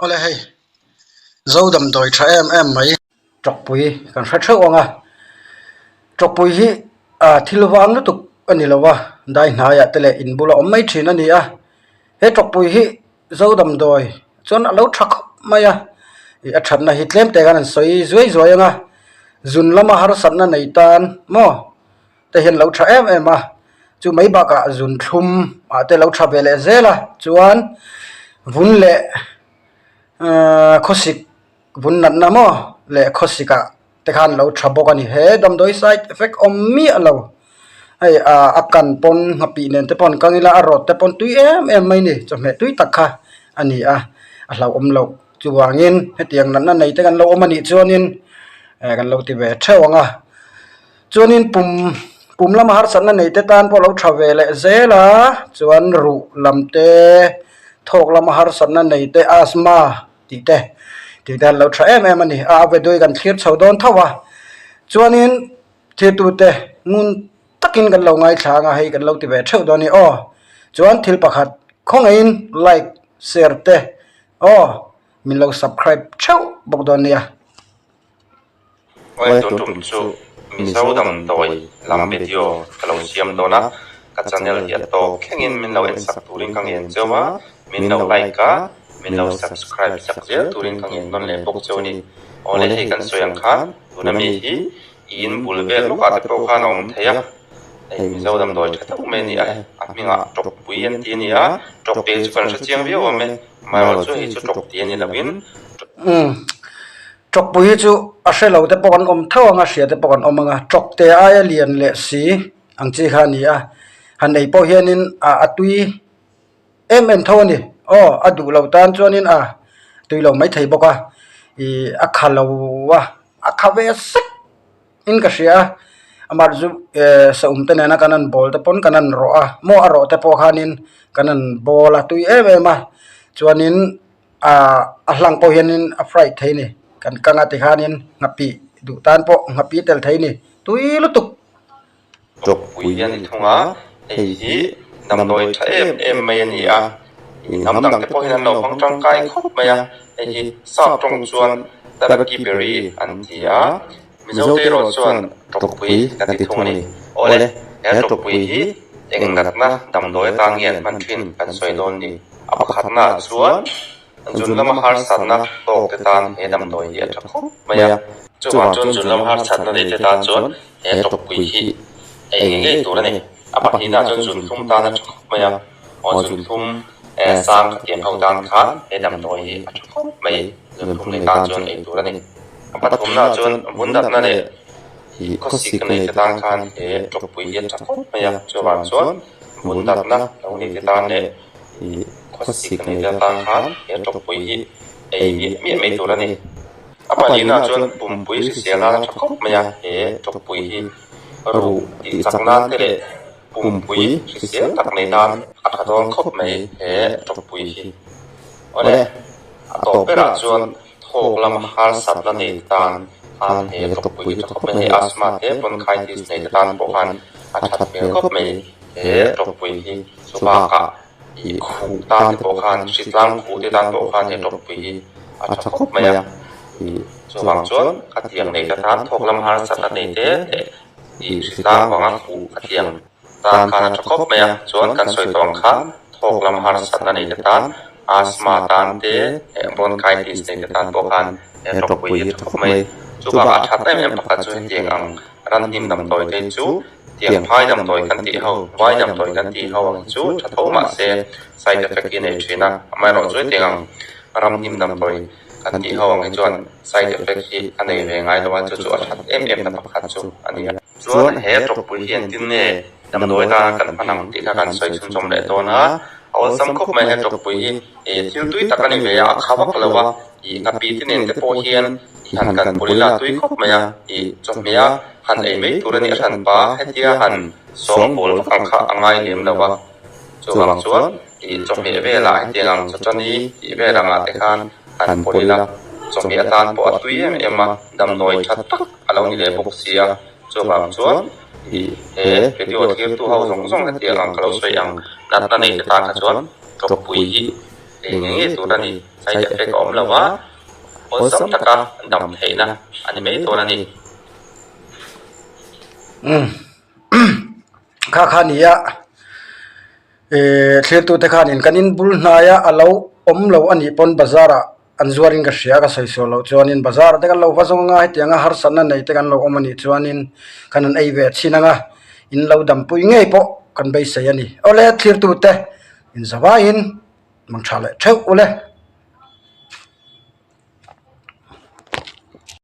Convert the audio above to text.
Awle hei, Zo damdawi tha em em mai. Tawkpui kan hre theuh ang a, tawkpui hi ah thil vang lutuk a ni lo a, dai hnaiah te leh in bula awm mai thin a ni a, he tawkpui hi Zo damdawi chuan a lo tha khawp mai a, ih a thatna hi tlem te khan an sawi zuai zuai ang a, zun lama harsatna nei tan maw te hian lo tha em em a chu mai bakah zun thlum ah te lo tha ve leh zel a chuan vun leh ahh khawsik vun natna maw leh khawsik ah te khan lo tha bawk a ni he damdawi side effect awm miah lo hei ah a kan pawn nghapih nen te pawh an kang ila a rawt te pawn tui em em mai a ni chawhmeh tui tak kha a ni a a hlauhawm loh chuvangin hetiang natna nei te kan lo awm a nih chuanin eh kan lo ti ve theuh ang a. Chuanin pum pum lama harsatna nei te tan pawh a lo tha ve leh zel a, chuan ruh lam te, thawk lama harsatna nei te, asthma tih te tih te an lo tha em em a ni. A vedawi kan thlir chho dawn tho a, chuanin thirtute ngun takin kan lo ngaithla ang a, hei kan lo ti ve theuh dawn a ni aw. Chuan thil pakhat khawngaihin like, share te aw min lo subscribe theuh bawk dawn nia. Awle tun tum chu Mizo damdawi lam video ka lo siam dawn a, ka channel hi a tawp thlengin min lo en sak turin ka ngen cheu a, min lo like a, min lo subscribe sak zel turin ka ngen nawn leh bawk cheu a ni. Awle hei kan sawi ang khan tuna mi hi i in bul vel lawkah te pawh khan a awm thei a, hei Mizo damdawi tha deuh mai a ni a, a hmingah Tawkpui an ti a ni a, Tawkte chu kan hre chiang viau awm e, amaherawhchu chu hei chu Tawkte a ni lovin. Tawkpui hi chu a hre lo te pawh an awm tho ang a, hria te pawh an awm ang a, tawkte aia lian leh si ang chi kha a ni a, han ei pawh hianin ah a tui em em tho a ni aw a duh lo tan chuanin a tui lo maithei bawk a ih a kha lo a a kha ve sek in ka hria a amah chu eh saum te nena kan han bawl te pawn kan han rawh a maw a rawh te pawh khanin kan han bawl a tui em em a chuanin. Ahh a hlang pawh hianin a fry thei a ni kan kang a tikhanin nghapih duh tan pawh nghapih tel thei a ni tui lutuk. Tawkpui a ni thung a, hei hi damdawi tha em em mai a ni a, hnam dang te pawh hian an lo hmang tangkai khawp mai a, hei hi sap tawng chuan turkey berry an ti a, Mizo te erawh chuan tawkpui kan ti thung a ni. Awle, he tawkpui hi eng natna damdawi atan nge an hman thin kan sawi dawn ni. A pakhatna ah chuan zun lama harsatna tawk te tan he damdawi hi a tha khawp mai a. Chuvang chuan zun lama harsatna nei te tan chuan he tawkpui hi ei ngei ngei tur a ni. A pahnihna ah chuan zun thlum tan a tha khawp mai a. Aw zun thlum sang khatiang ho tan khan he damdawi hi a tha khawp mai. Zun thlum nei tan chuan ei tur a ni. A pathumna chuan vun natna leh khawsik nei te tan khan he tawkpui hi a tha khawp mai a, chuvang chuan vun natna lo nei te tan leh khawsik nei te tan khan he tawkpui hi ei miah miah mai tur a ni. A pahnihna chuan pumpui hrisel nan a tha khawp mai a, he tawkpui hi ruh tih chak nan te leh pumpui hrisel tak nei nan a tha dawn khawp mai he tawkpui hi. Awle, a tawp berah chuan Thawk lama harsatna nei tan khan he tawkpui hi tha khawp mai, hei asthma te bronchitis nei te tan pawh khan a that hmel khawp mai he tawkpui hi. Chu bakah ih khuh tan te pawh khan hritlang khuh te tan pawh khan he tawkpui hi a tha khawp mai a. Ih chuvang chuan khatiang nei te tan thawk lama harsatna nei te leh ih hritlang vanga khuh khatiang tan khan a tha khawp mai a. Chuan kan sawi tawh ang khan thawk lama harsatna nei te tan Asthma tan te leh bronchitis nei te tan pawh khan he tawkpui hi a tha khawp mai. Chu bakah a that em em pakhat chu hetiang ang ranhnim damdawi te chu tiang phai damdawi kan tih ho, vai damdawi kan tih ho ang chu tha tho mah se side effect hi a nei thin a, amaherawhchu hetiang ang ramhnim damdawi kan tih ho ang hi chuan side effect hi a nei ve ngai lo a, chu chu a that em em na pakhat chu a ni a. Chuan he tawkpui hi engtin nge damdawi atana kan hman ang tih kha kan sawi chhunchawm leh dawn a, a awlsam khawp mai he tawkpui hi ih thil tui tak a ni ve a, a kha vak lo a, ih nghapi te nen te pawh hian i han kan pawlh ila tui khawp mai a, ih chawhmeh a han ei mai tur a nih a hran pa hetia han sawng pawl vak ang kha a ngai lem lo a, chuvang chuan ih chawhmeh velah hetiang ang chawchani tih vel angah te khan han pawlh ila chawhmeh atan pawh a tui em em a, damdawi tha tak a lo ni leh bawk si a, chuvang chuan ih he video thirtu ho zawng zawng hetiang ang ka lo sawi ang natna nei te tan kha chuan tawkpui hi. Lei ngei ngei tur a ni. Side effect a awm lo a, awlsam taka dam theihna a ni mai dawn a ni. Umm kha kha ni a thlirtute khanin kan in bul hnaia a lo awm lo a nih pawn bazar ah an zuarin ka hria ka sawi sual loh chuanin bazar ah te kan lo va zawng anga hetianga harsatna nei te kan lo awm a nih chuanin kan han ei ve chhin anga in lo dampui ngei pawh kan beisei a ni. Awle thlirtute inzavaiin. Mang tha leh theuh ule.